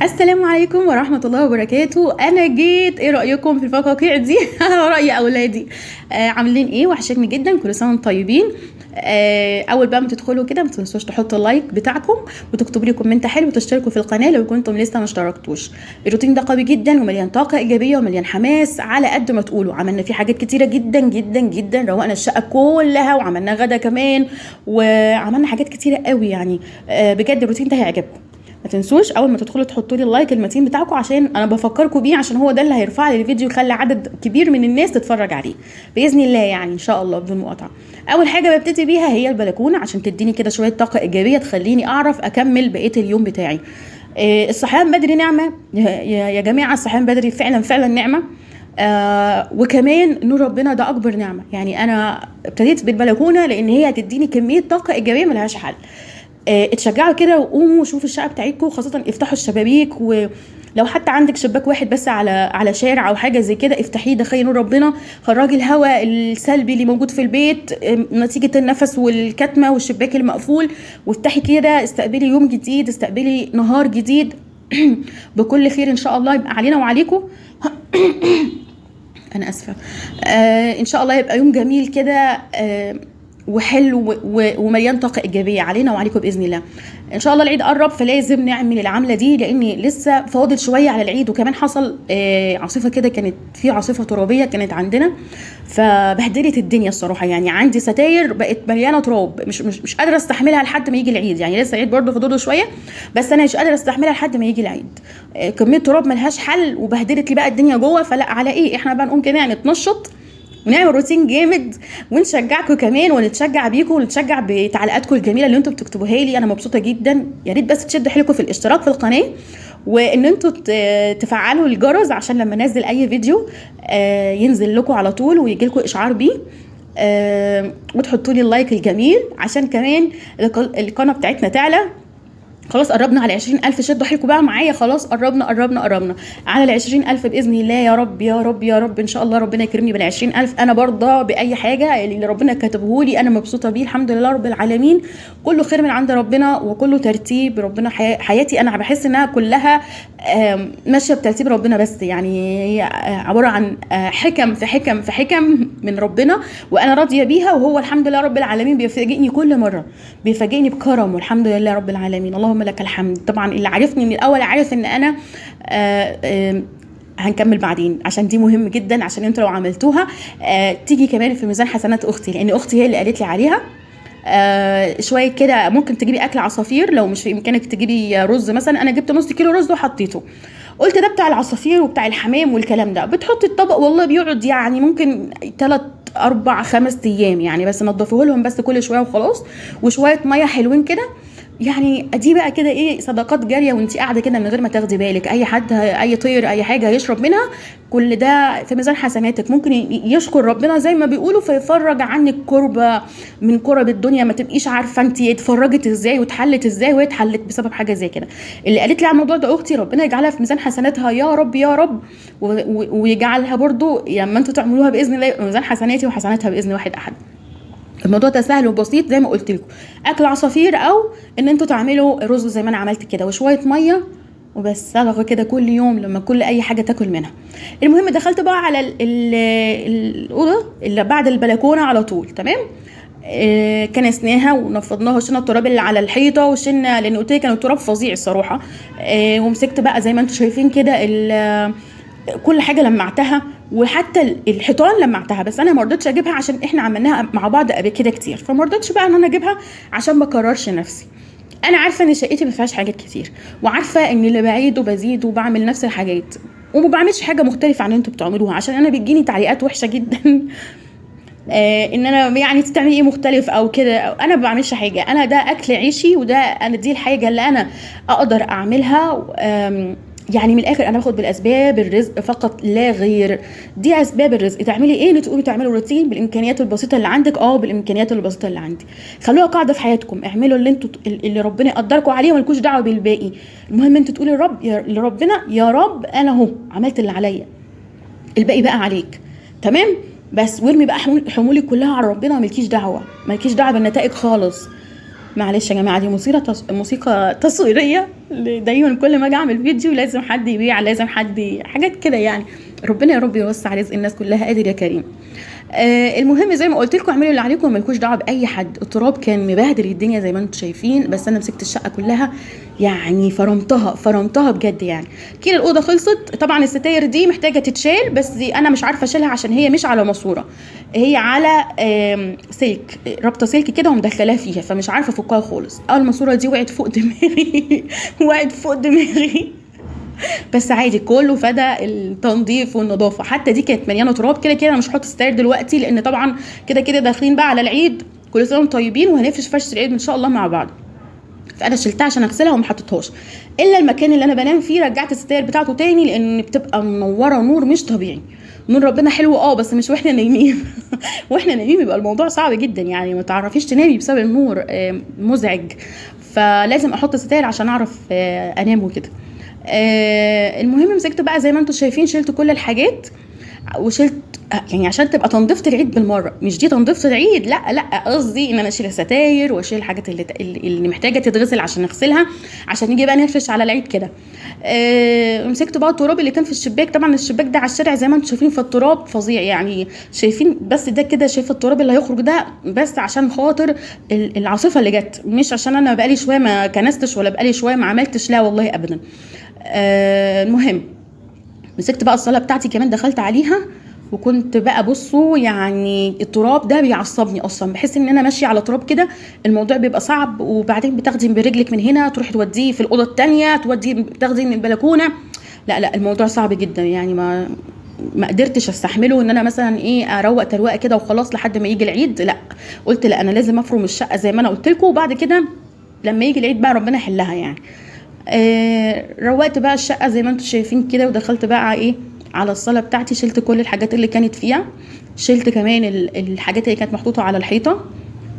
السلام عليكم ورحمة الله وبركاته. أنا جيت، إيه رأيكم في الفقاقيع دي؟ رأي أولادي. عاملين إيه؟ وحشتني جدا، كل سنة وانتم طيبين. أول بقى ما تدخلوا كده ما تنسوش تحطوا ال like بتاعكم وتكتبوا لي comment حلو وتشتركوا في القناة لو كنتم لسه ما اشتركتوش. الروتين ده قوي جدا ومليان طاقة إيجابية ومليان حماس على قد ما تقولوا. عملنا فيه حاجات كتيرة جدا جدا جدا، روقنا الشقة كلها وعملنا غدا كمان وعملنا حاجات كتيرة قوي يعني. بجد الروتين ده هيعجبكم. ما تنسوش اول ما تدخلوا تحطوا لي ال like المتين بتاعكم عشان انا بفكركم بيه، عشان هو ده اللي هيرفع لي الفيديو ويخلي عدد كبير من الناس تتفرج عليه باذن الله، يعني ان شاء الله بدون مقاطعه. اول حاجة ببتدي بيها هي البلكونه عشان تديني كده شوية طاقة ايجابية تخليني اعرف اكمل بقية اليوم بتاعي. الصحيان بدري نعمه يا جماعة، الصحيان بدري فعلا فعلا نعمه. وكمان نور ربنا ده اكبر نعمه. يعني انا ابتديت بالبلكونه لان هي هتديني كمية طاقة ايجابية ملهاش حل. اتشجعوا كده وقوموا شوفوا الشقة بتاعتكم، خاصة افتحوا الشبابيك، ولو حتى عندك شباك واحد بس على شارع او حاجة زي كده افتحيه، دخلي نور ربنا، خرجي الهواء السلبي اللي موجود في البيت نتيجة النفس والكتمه والشباك المقفول، وافتحي كده، استقبلي يوم جديد، استقبلي نهار جديد بكل خير ان شاء الله، يبقى علينا وعليكم. انا اسفه. ان شاء الله يبقى يوم جميل كده وحلو ومليان طاقة ايجابية علينا وعليكم باذن الله. ان شاء الله العيد قرب، فلازم نعمل العملة دي لان لسه فاضل شوية على العيد. وكمان حصل عاصفة كده، كانت في عاصفة ترابيه كانت عندنا فبهدلت الدنيا الصراحة. يعني عندي ستاير بقت مليانة تراب، مش مش مش قادرة استحملها لحد ما يجي العيد. يعني لسه العيد برده فاضل شوية، بس انا مش قادرة استحملها لحد ما يجي العيد. كمية تراب ملهاش حل وبهدلت لي بقى الدنيا جوه. فلا على ايه، احنا بقى نقوم كده نتنشط ونعمل روتين جامد ونشجعكم كمان ونتشجع بيكم ونتشجع بتعليقاتكم الجميلة اللي انتم بتكتبوها لي. انا مبسوطة جدا. يا ريت بس تشدوا حيلكم في الاشتراك في القناة وان انتم تفعلوا الجرس عشان لما انزل اي فيديو ينزل لكم على طول ويجي لكم اشعار بيه. وتحطوا لي ال like الجميل عشان كمان القناة بتاعتنا تعلى. خلاص قربنا على 20,000، شدوا حيلكم بقى معايا، خلاص قربنا قربنا قربنا على 20,000 بإذن الله. يا رب يا رب يا رب إن شاء الله ربنا يكرمني بال20,000. أنا برضى بأي حاجة اللي ربنا كاتبه لي، أنا مبسوطة بيه الحمد لله رب العالمين. كله خير من عند ربنا وكله ترتيب ربنا. حياتي أنا بحس إنها كلها ماشية بترتيب ربنا، بس يعني هي عبارة عن حكم في حكم في حكم من ربنا، وأنا راضية بيها. وهو الحمد لله رب العالمين بيفاجئني كل مرة، بيفاجئني بكرمه الحمد لله رب العالمين، اللهم لك الحمد. طبعا اللي عارفني من الاول عارف ان انا هنكمل بعدين عشان دي مهم جدا، عشان انتوا لو عملتوها تيجي كمان في ميزان حسنات اختي، لان اختي هي اللي قالت لي عليها. شوية كده ممكن تجيبي اكل عصافير لو مش في امكانك تجيبي رز مثلا. انا جبت نص كيلو رز وحطيته، قلت ده بتاع العصافير وبتاع الحمام والكلام ده. بتحطي الطبق والله بيقعد يعني ممكن 3 4 5 ايام يعني، بس نضفوه لهم بس كل شوية وخلاص، وشوية مية حلوين كده. يعني دي بقى كده ايه، صدقات جارية وانت قاعدة كده من غير ما تاخدي بالك. اي حد اي طير اي حاجة هيشرب منها، كل ده في ميزان حسناتك. ممكن يشكر ربنا زي ما بيقولوا فيفرج عنك كربه من كرب الدنيا، ما تبقيش عارفه انت اتفرجت ازاي واتحلت ازاي، وهي اتحلت بسبب حاجة زي كده. اللي قالت لي على الموضوع ده اختي، ربنا يجعلها في ميزان حسناتها يا رب يا رب، ويجعلها برضو لما انتوا تعملوها باذن الله ميزان حسناتي وحسناتها باذن واحد احد. الموضوع ده سهل وبسيط زي ما قلت لكم، اكل عصافير او ان انتوا تعملوا رز زي ما انا عملت كده وشوية مية وبس، صدقه كده كل يوم لما كل اي حاجة تاكل منها. المهم دخلت بقى على الاوضة اللي بعد البلكونه على طول، تمام. كنسناها ونفضناها وشلنا التراب اللي على الحيطة وشلنا، لان قلت لك كان التراب فظيع الصراحة. ومسكت بقى زي ما انتوا شايفين كده كل حاجة لمعتها، وحتى الحيطان لمعتها، بس انا ما رضيتش اجيبها عشان احنا عملناها مع بعض قبل كده كتير، فما رضيتش بقى ان انا اجيبها عشان ما اكررش نفسي. انا عارفه ان شقتي ما فيهاش حاجات كتير، وعارفه ان اللي بعيد وبزيد وبعمل نفس الحاجات وما بعملش حاجة مختلفة عن اللي انتوا بتعملوها، عشان انا بتجيني تعليقات وحشة جدا ان انا يعني تعملي ايه مختلف او كده. انا ما بعملش حاجة، انا ده اكل عيشي، وده انا دي الحاجة اللي انا اقدر اعملها. يعني من الاخر انا باخد بالاسباب الرزق فقط لا غير، دي اسباب الرزق. تعملي ايه؟ تقومي تعملوا روتين بالامكانيات البسيطة اللي عندك. بالامكانيات البسيطة اللي عندي، خلوها قاعدة في حياتكم، اعملوا اللي انتوا اللي ربنا يقدركم عليه ومالكوش دعوه بالباقي. المهم انتوا تقولي لربنا يا رب انا اهو عملت اللي عليا، الباقي بقى عليك، تمام. بس وارمي بقى حمولك كلها على ربنا، مالكيش دعوه، مالكيش دعوه بالنتائج خالص. معلش يا جماعة دي موسيقى تصويرية، دايما كل ما اجي اعمل فيديو لازم حد يبيع، لازم حد حاجات كده يعني. ربنا يا رب يوسع رزق الناس كلها، قادر يا كريم. المهم زي ما قلت لكم اعملوا اللي عليكم ومالكوش دعوه باي حد. التراب كان مبهدل الدنيا زي ما انتم شايفين، بس انا مسكت الشقة كلها يعني فرمتها بجد يعني. كده الاوضة خلصت. طبعا الستاير دي محتاجه تتشال، بس دي انا مش عارفه اشيلها عشان هي مش على ماسوره، هي على سلك، رابطه سلك كده ومدخلاها فيها، فمش عارفه افكها خالص. الماسورة دي وقعت فوق دماغي وقعت فوق دماغي، بس عادي كله فدا التنظيف والنظافة. حتى دي كانت مليانة تراب كده كده. انا مش هحط ستاير دلوقتي لان طبعا كده كده داخلين بقى على العيد، كل سنة وانتم طيبين، وهنفرش فرشه العيد ان شاء الله مع بعض. فانا شلتها عشان اغسلها وما حطيتهاش الا المكان اللي انا بنام فيه، رجعت الستاير بتاعته تاني لان بتبقى منورة نور مش طبيعي. نور ربنا حلو بس مش واحنا نايمين واحنا نايمين بيبقى الموضوع صعب جدا يعني، ما تعرفيش تنامي بسبب النور مزعج، فلازم احط ستاير عشان اعرف انام وكده. المهم مسكت بقى زي ما انتم شايفين، شلت كل الحاجات وشلت يعني عشان تبقى تنظيفه العيد بالمرة. مش دي تنظيفه العيد، لا لا، قصدي ان انا اشيل الستاير واشيل الحاجات اللي محتاجه تتغسل عشان نغسلها، عشان نيجي بقى نفرش على العيد كده. مسكت بقى التراب اللي كان في الشباك. طبعا الشباك ده على الشارع زي ما انتم شايفين، فالتراب فظيع يعني، شايفين بس ده كده، شايف التراب اللي هيخرج ده بس عشان خاطر العاصفة اللي جت، مش عشان انا بقالي شوية ما كنستش ولا بقالي شوية ما عملتش، لا والله ابدا. المهم مسكت بقى الصاله بتاعتي كمان، دخلت عليها وكنت بقى بصوا يعني التراب ده بيعصبني اصلا، بحس ان انا ماشية على تراب كده، الموضوع بيبقى صعب. وبعدين بتاخدي برجلك من هنا تروحي توديه في الاوضة الثانية، توديه بتاخدي من البلكونه، لا لا الموضوع صعب جدا يعني، ما قدرتش استحمله ان انا مثلا ايه اروق تروقه كده وخلاص لحد ما يجي العيد. لا قلت لا انا لازم افرم الشقة زي ما انا قلت لكم، وبعد كده لما يجي العيد بقى ربنا يحلها يعني. روقت بقى الشقة زي ما انتم شايفين كده، ودخلت بقى ايه على الصاله بتاعتي، شلت كل الحاجات اللي كانت فيها، شلت كمان الحاجات اللي كانت محطوطة على الحيطة.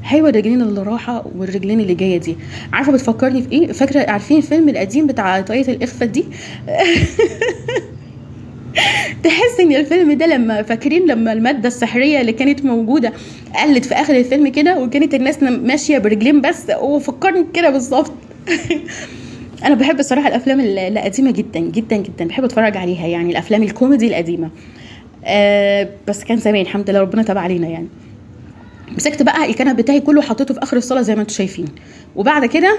حلوة الرجلين اللي راحة والرجلين اللي جاية دي، عارفه بتفكرني في ايه؟ فاكره عارفين الفيلم القديم بتاع طاقية الاخفاء دي؟ تحس ان الفيلم ده لما فاكرين لما المادة السحريه اللي كانت موجودة قلت في اخر الفيلم كده، وكانت الناس ماشية برجلين بس، وفكرني كده بالظبط. انا بحب الصراحة الافلام القديمة جدا جدا جدا، بحب اتفرج عليها يعني، الافلام الكوميدي القديمة. بس كان زمان الحمد لله ربنا تاب علينا يعني. مسكت بقى الكنب بتاعي كله حطيته في اخر الصاله زي ما انتم شايفين، وبعد كده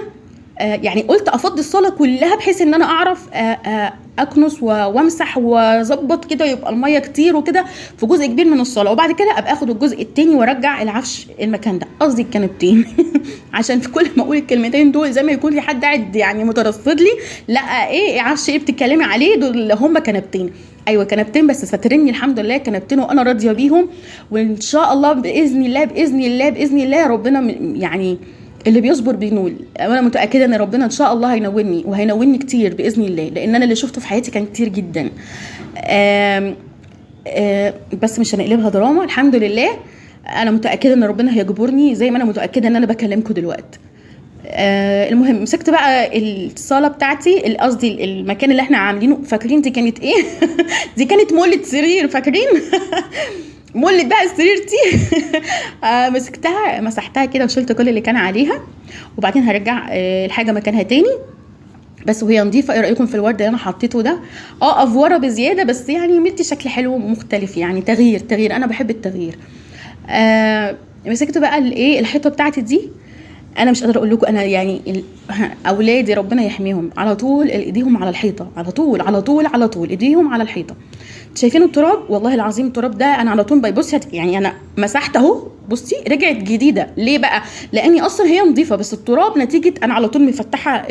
يعني قلت افضي الصاله كلها بحيث ان انا اعرف اكنس وامسح واظبط كده، يبقى المية كتير وكده في جزء كبير من الصاله، وبعد كده ابقى اخد الجزء التاني وارجع العفش المكان ده، قصدي الكنبتين. عشان في كل ما اقول الكلمتين دول زي ما يكون في حد قاعد يعني مترصد لي، لا ايه عفش ايه بتتكلمي عليه، دول هم كنبتين. ايوه كنبتين بس ساتريني الحمد لله، كنبتين وانا راضية بيهم، وان شاء الله باذن الله باذن الله باذن الله ربنا يعني اللي بيصبر بينول. وانا متاكدة ان ربنا ان شاء الله هينولني وهينولني كتير باذن الله، لان انا اللي شفته في حياتي كان كتير جدا. آم آم بس مش هنقلبها دراما، الحمد لله انا متاكدة ان ربنا هيجبرني زي ما انا متاكدة ان انا بكلمكم دلوقتي. المهم مسكت بقى الصاله بتاعتي، قصدي المكان اللي احنا عاملينه، فاكرين دي كانت ايه؟ دي كانت مولة سرير، فاكرين؟ مولة بقى السرير دي. مسكتها مسحتها كده وشلت كل اللي كان عليها، وبعدين هرجع الحاجة مكانها تاني بس وهي نظيفة. ايه رايكم في الورد اللي انا حطيته ده؟ افوره بزيادة بس يعني مدي شكل حلو ومختلف، يعني تغيير تغيير، انا بحب التغيير. مسكت بقى الايه الحيطة بتاعتي دي، انا مش قادرة اقول لكم، انا يعني اولادي ربنا يحميهم على طول ايديهم على الحيطة، على طول على طول على طول ايديهم على الحيطة. شايفين التراب؟ والله العظيم التراب ده انا على طول بيبص، يعني انا مسحت اهو، بصي رجعت جديدة. ليه بقى؟ لاني اصلا هي نظيفة، بس التراب نتيجة انا على طول مفتحة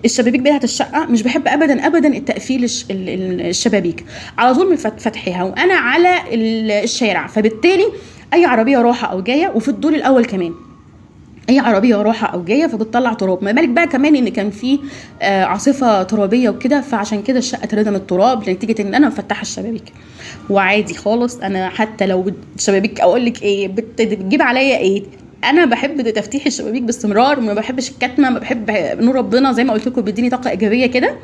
الشبابيك بتاعت الشقة، مش بحب ابدا ابدا التقفيل الشبابيك، على طول فتحيها وانا على الشارع، فبالتالي اي عربية رايحة او جاية، وفي الدور الاول كمان اي عربية رايحة او جاية فبتطلع تراب. ما بالك بقى كمان ان كان في عاصفة ترابيه وكده، فعشان كده الشقة اتردم التراب نتيجة ان انا مفتحة الشبابيك. وعادي خالص، انا حتى لو الشبابيك اقول لك ايه بتجيب عليا ايه، انا بحب تفتيح الشبابيك باستمرار، ما بحبش الكتمه، ما بحب نور ربنا زي ما قلت لكم بيديني طاقة ايجابية كده.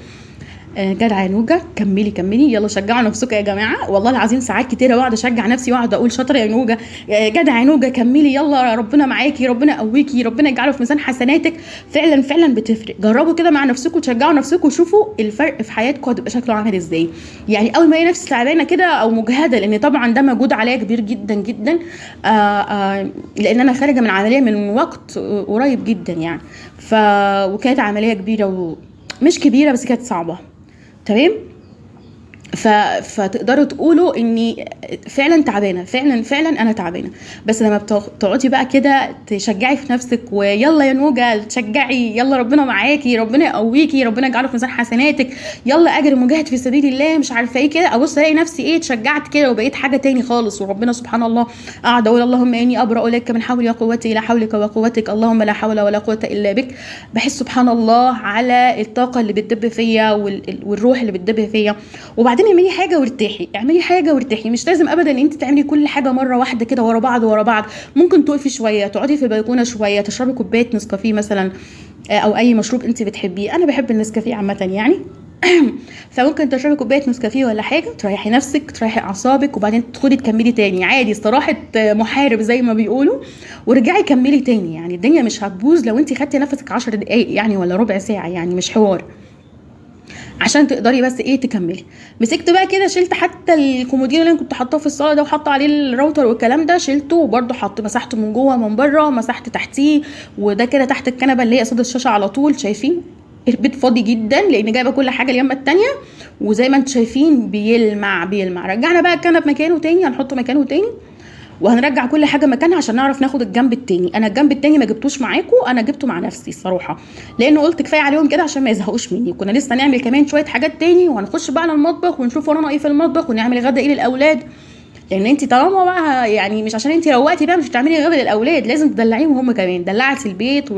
جدع يا نوجه، كملي كملي، يلا شجعوا نفسكم يا جماعة. والله العظيم ساعات كتيرة بقعد اشجع نفسي واقعد اقول شاطرة يا نوجه، جدع يا نوجه، كملي، يلا ربنا معاكي، ربنا يقويكي، ربنا يجعله في ميزان حسناتك. فعلا فعلا بتفرق. جربوا كده مع نفسكم، تشجعوا نفسكم وشوفوا الفرق في حياتكم هتبقى شكله عامل ازاي. يعني اول ما الاقي نفسي تعبانة كده او مجهده، لان طبعا ده مجهود عليا كبير جدا جدا، لان انا خارجه من عملية من وقت قريب جدا يعني، وكانت عملية كبيرة ومش كبيرة بس كانت صعبة، تمام. فتقدروا تقولوا اني فعلا تعبانة، فعلا فعلا انا تعبانة. بس لما بتقعدي بقى كده تشجعي في نفسك، ويلا يا نوجه تشجعي، يلا ربنا معاكي، ربنا يقويكي، ربنا يجعله في ميزان حسناتك، يلا اجر مجاهد في سبيل الله، مش عارفه ايه كده، ابص الاقي نفسي ايه، اتشجعت كده وبقيت حاجة تاني خالص. وربنا سبحان الله قاعدة اقول اللهم اني ابرأ اليك من حولي وقوتي الى حولك وقوتك، اللهم لا حول ولا قوة الا بك. بحس سبحان الله على الطاقة اللي بتدب فيا والروح اللي بتدب فيا. وبعدين اعملي حاجة وارتاحي، اعملي حاجة وارتاحي. مش لازم ابدا ان انت تعملي كل حاجة مرة واحدة كده ورا بعض ورا بعض. ممكن تقفي شوية، تقعدي في البلكونه شوية، تشربي كوباية نسكافيه مثلا او اي مشروب انت بتحبيه. انا بحب النسكافيه عامة يعني فممكن تشربي كوباية نسكافيه ولا حاجة، تريحي نفسك، تريحي اعصابك، وبعدين تدخلي تكملي تاني عادي، استراحة محارب زي ما بيقولوا، ورجعي كملي تاني. يعني الدنيا مش هتبوظ لو انت خدتي نفسك 10 دقايق يعني ولا ربع ساعة، يعني مش حوار، عشان تقدري بس ايه تكملي. مسكت بقى كده، شلت حتى الكومودينو اللي انا كنت حاطاه في الصاله ده وحاطه عليه الراوتر والكلام ده، شلته، وبرده حط مسحته من جوه من بره، مسحت تحتيه، وده كده تحت الكنبة اللي هي قصاد الشاشة على طول. شايفين البيت فاضي جدا لان جايبه كل حاجة اليمه التانية، وزي ما انتم شايفين بيلمع بيلمع. رجعنا بقى الكنب مكانه تاني، هنحطه مكانه تاني، وهنرجع كل حاجة مكانها عشان نعرف ناخد الجنب التاني. انا الجنب التاني ما جبتوش معاكم، انا جبته مع نفسي الصراحة، لانه قلت كفاية عليهم كده عشان ما يزهقوش مني. كنا لسه نعمل كمان شوية حاجات تاني، وهنخش بقى على المطبخ ونشوف ورانا ايه في المطبخ، ونعمل غدا ايه للاولاد. لان انت طالما بقى يعني مش عشان انت روقتي بقى مش هتعملي غدا للاولاد، لازم تدلعيهم هم كمان. دلعتي البيت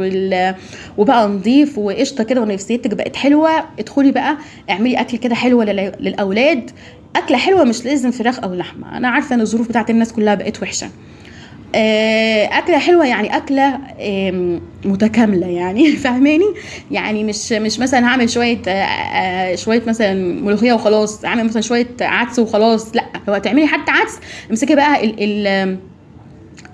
وبقى نظيف وقشطه كده ونفسيتك بقت حلوة، ادخلي بقى اعملي اكل كده حلوة للاولاد. اكله حلوة مش لازم فراخ او لحمه، انا عارفه ان الظروف بتاعت الناس كلها بقت وحشة. اكله حلوة يعني اكله متكاملة يعني فاهماني؟ يعني مش مثلا هعمل شوية شوية مثلا ملوخية وخلاص، اعمل مثلا شوية عدس وخلاص، لا. لو هتعملي حتى عدس امسكي بقى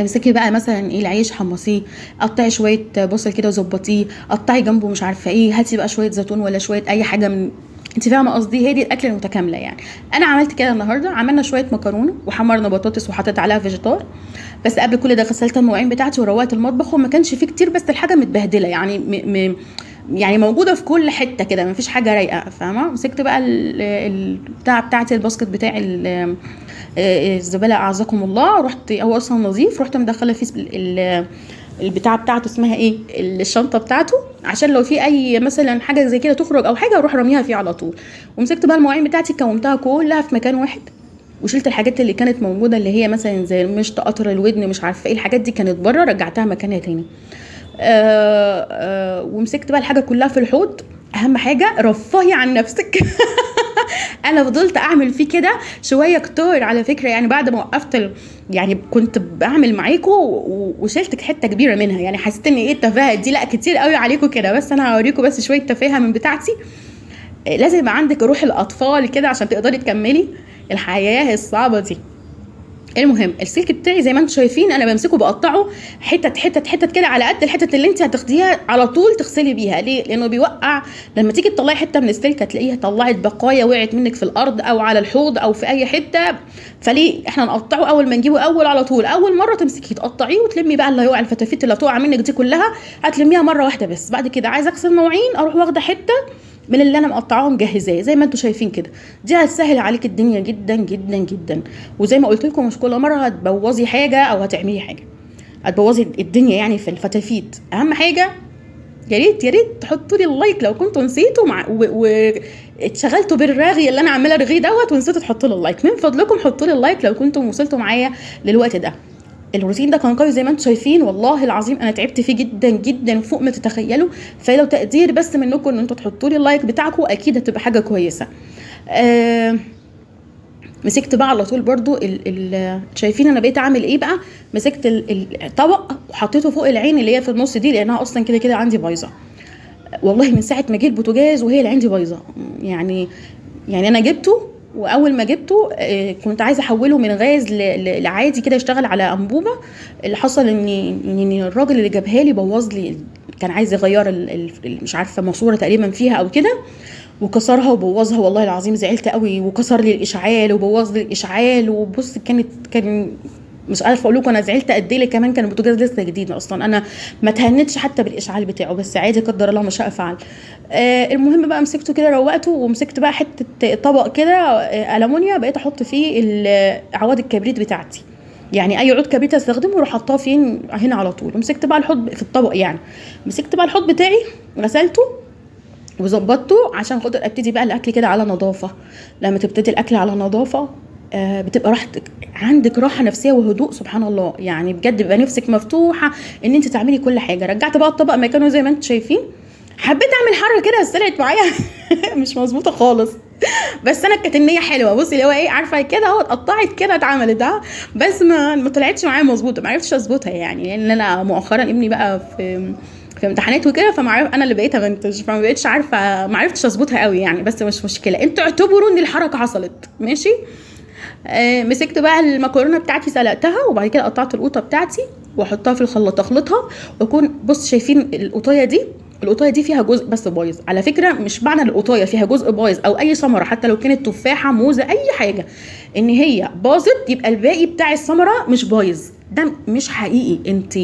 امسكي بقى مثلا ايه العيش حمصية، قطعي شوية بصل كده وظبطيه، قطعي جنبه مش عارفه ايه، هاتي بقى شوية زيتون ولا شوية اي حاجة من انت فاهمه قصدي. هي دي الاكلة المتكاملة يعني. انا عملت كده النهارده، عملنا شوية مكرونه وحمرنا بطاطس وحطيت عليها فيجيتار. بس قبل كل ده غسلت المواعين بتاعتي وروقت المطبخ، وما كانش فيه كتير بس الحاجة متبهدله يعني يعني موجودة في كل حتة كده، ما فيش حاجة رايقة فاهمه. مسكت بقى البتاع بتاعتي، ال basket بتاع الزبالة اعزكم الله، رحت هو اصلا نظيف، رحت مدخله فيه البتاع بتاعته اسمها ايه، الشنطة بتاعته، عشان لو في اي مثلا حاجة زي كده تخرج او حاجة اروح راميها فيه على طول. ومسكت بقى المواعين بتاعتي كومتها كلها في مكان واحد، وشلت الحاجات اللي كانت موجودة اللي هي مثلا زي المشط، قطر الودن، مش عارفه ايه، الحاجات دي كانت بره رجعتها مكانها تاني. ومسكت بقى الحاجة كلها في الحوض. اهم حاجة رفهي عن نفسك انا فضلت اعمل فيه كده شوية كتير على فكرة، يعني بعد ما وقفت يعني كنت بعمل معاكم وشلت حتة كبيرة منها، يعني حسيت ان ايه التفاهة دي، لا كتير قوي عليكم كده، بس انا هوريكم بس شوية تفاهه من بتاعتي. لازم يبقى عندك روح الاطفال كده عشان تقدري تكملي الحياة الصعبة دي. المهم السلك بتاعي زي ما انتم شايفين انا بمسكه بقطعه حتت حتت حتت كده على قد الحتت اللي انت هتاخديها على طول تغسلي بيها. ليه؟ لانه بيوقع لما تيجي تطلعي حتة من السلك هتلاقيها طلعت بقايا وقعت منك في الارض او على الحوض او في اي حتة. فليه احنا نقطعه اول ما نجيبه، اول على طول اول مرة تمسكيه تقطعيه وتلمي بقى اللي هيقع، الفتافيت اللي هتقع منك دي كلها هتلميها مرة واحدة بس. بعد كده عايزه اغسل مواعين اروح واخده حتة من اللي انا مقطعاهم مجهزاه زي ما انتم شايفين كده. دي هتسهل عليك الدنيا جدا جدا جدا. وزي ما قلت لكم مش كل مرة هتبوظي حاجة او هتعملي حاجة هتبوظي الدنيا يعني في الفتافيت. اهم حاجة يا ريت يا ريت تحطوا لي ال like لو كنتوا نسيتوا واتشغلتوا بالرغي اللي انا عماله ارغيه دوت ونسيتوا تحطوا لي ال like. من فضلكم حطوا لي ال like لو كنتم وصلتوا معايا للوقت ده. الروتين ده كان قوي زي ما انتم شايفين، والله العظيم انا تعبت فيه جدا جدا فوق ما تتخيلوا. فلو تقدير بس منكم ان انتوا تحطوا لي ال like بتاعكم اكيد هتبقى حاجة كويسة. مسكت بقى على طول برضو شايفين انا بقيت اعمل ايه بقى. مسكت الطبق وحطيته فوق العين اللي هي في النص دي لانها اصلا كده كده عندي بايظة. والله من ساعة ما جه البوتاجاز وهي اللي عندي بايظة. يعني انا جبته، واول ما جبته كنت عايزه احوله من غاز لعادي كده يشتغل على انبوبة. اللي حصل ان الراجل اللي جابها لي بوظ لي، كان عايز يغير مش عارفه ماسوره تقريبا فيها او كده، وكسرها وبوظها. والله العظيم زعلت قوي، وكسر لي الاشعال وبوظ لي الاشعال. وبص كان مش عارفه اقول لكم انا زعلت قد ايه. كمان كان البوتاجاز لسه جديد اصلا، انا ما تهنتش حتى بالاشعال بتاعه، بس عادي قدر الله ما شاء فعل. المهم بقى مسكته كده روقته، ومسكت بقى حتة طبق كده المونيا، بقيت احط فيه اعواد الكبريت بتاعتي، يعني اي عود كبريت استخدمه اروح حطاه فين هنا على طول. ومسكت بقى الحوض في الطبق، يعني مسكت بقى الحوض بتاعي غسلته وظبطته عشان خاطر ابتدي بقى الاكل كده على نظافة. لما تبتدي الاكل على نظافة بتبقى راحتك، عندك راحة نفسية وهدوء سبحان الله، يعني بجد بيبقى نفسك مفتوحة ان انت تعملي كل حاجة. رجعت بقى الطبق مكانه زي ما انتم شايفين. حبيت اعمل حركة كده بس طلعت معايا مش مظبوطة خالص، بس انا كانت النية حلوة. بصي اللي هو ايه، عارفه كده اهو اتقطعت كده اتعملت، بس ما طلعتش معايا مظبوطة، ما عرفتش اظبطها يعني، لان انا مؤخرا ابني بقى في امتحانات وكده، فما عارف انا اللي بقيت امنتج، فما بقيتش عارفه، ما عرفتش اظبطها قوي يعني، بس مش مشكلة، انتوا اعتبروا ان الحركة حصلت ماشي. مسكت بقى المكرونه بتاعتي سلقتها، وبعد كده قطعت القوطه بتاعتي واحطها في الخلاط اخلطها. واكون بص شايفين القوطيه دي، القوطيه دي فيها جزء بس بايظ على فكرة. مش معنى القوطيه فيها جزء بايظ او اي ثمره حتى لو كانت تفاحة موزة اي حاجة ان هي باظت يبقى الباقي بتاع الثمرة مش بايظ، ده مش حقيقي. انت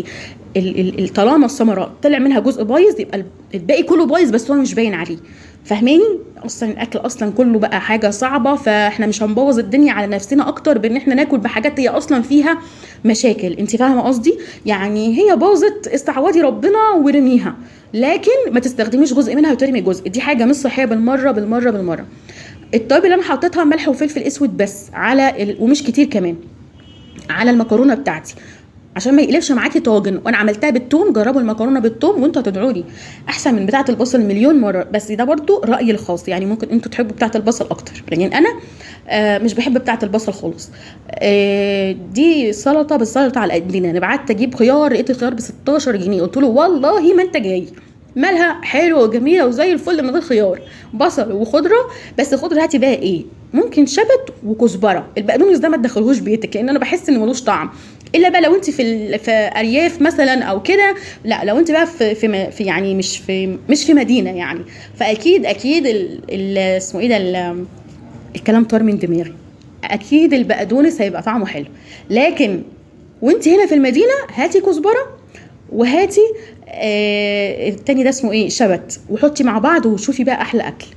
طالما الثمرة طلع منها جزء بايظ يبقى الباقي كله بايظ، بس هو مش باين عليه، فاهماني؟ اصلا الاكل اصلا كله بقى حاجة صعبة، فاحنا مش هنبوظ الدنيا على نفسنا اكتر بان احنا ناكل بحاجات هي اصلا فيها مشاكل. انت فاهمه قصدي؟ يعني هي باظت استعوضي ربنا ورميها، لكن ما تستخدميش جزء منها وترمي جزء، دي حاجة مش صحية بالمرة بالمرة بالمرة. التوابل اللي انا حطيتها ملح وفلفل اسود بس على ومش كتير كمان على المكرونه بتاعتي عشان ما يقلبش معاكي طاجن. وانا عملتها بالثوم، جربوا المكرونه بالثوم وانتوا هتدعوا لي، احسن من بتاعه البصل مليون مرة. بس ده برضو رايي الخاص، يعني ممكن انتوا تحبوا بتاعه البصل اكتر، لكن انا مش بحب بتاعه البصل خالص. دي سلطة، بس سلطة على قدنا. انا بعت اجيب خيار، لقيت الخيار ب 16 جنيه، قلت له والله ما انت جاي، مالها حلوة وجميلة وزي الفل من غير خيار، بصل وخضره. بس الخضرة هاتي بقى ايه، ممكن شبت وكزبره. البقدونس ده ما تدخلهوش بيتك لان انا بحس انه ملوش طعم، الا بقى لو انت في ارياف مثلا او كده. لا لو انت بقى في يعني مش في مدينة يعني، فاكيد اكيد اسمه ايه ده، الكلام طار من دماغي، اكيد البقدونس هيبقى طعمه حلو. لكن وانت هنا في المدينة هاتي كزبره وهاتي التاني ده اسمه ايه، شبت، وحطي مع بعض وشوفي بقى احلى اكل.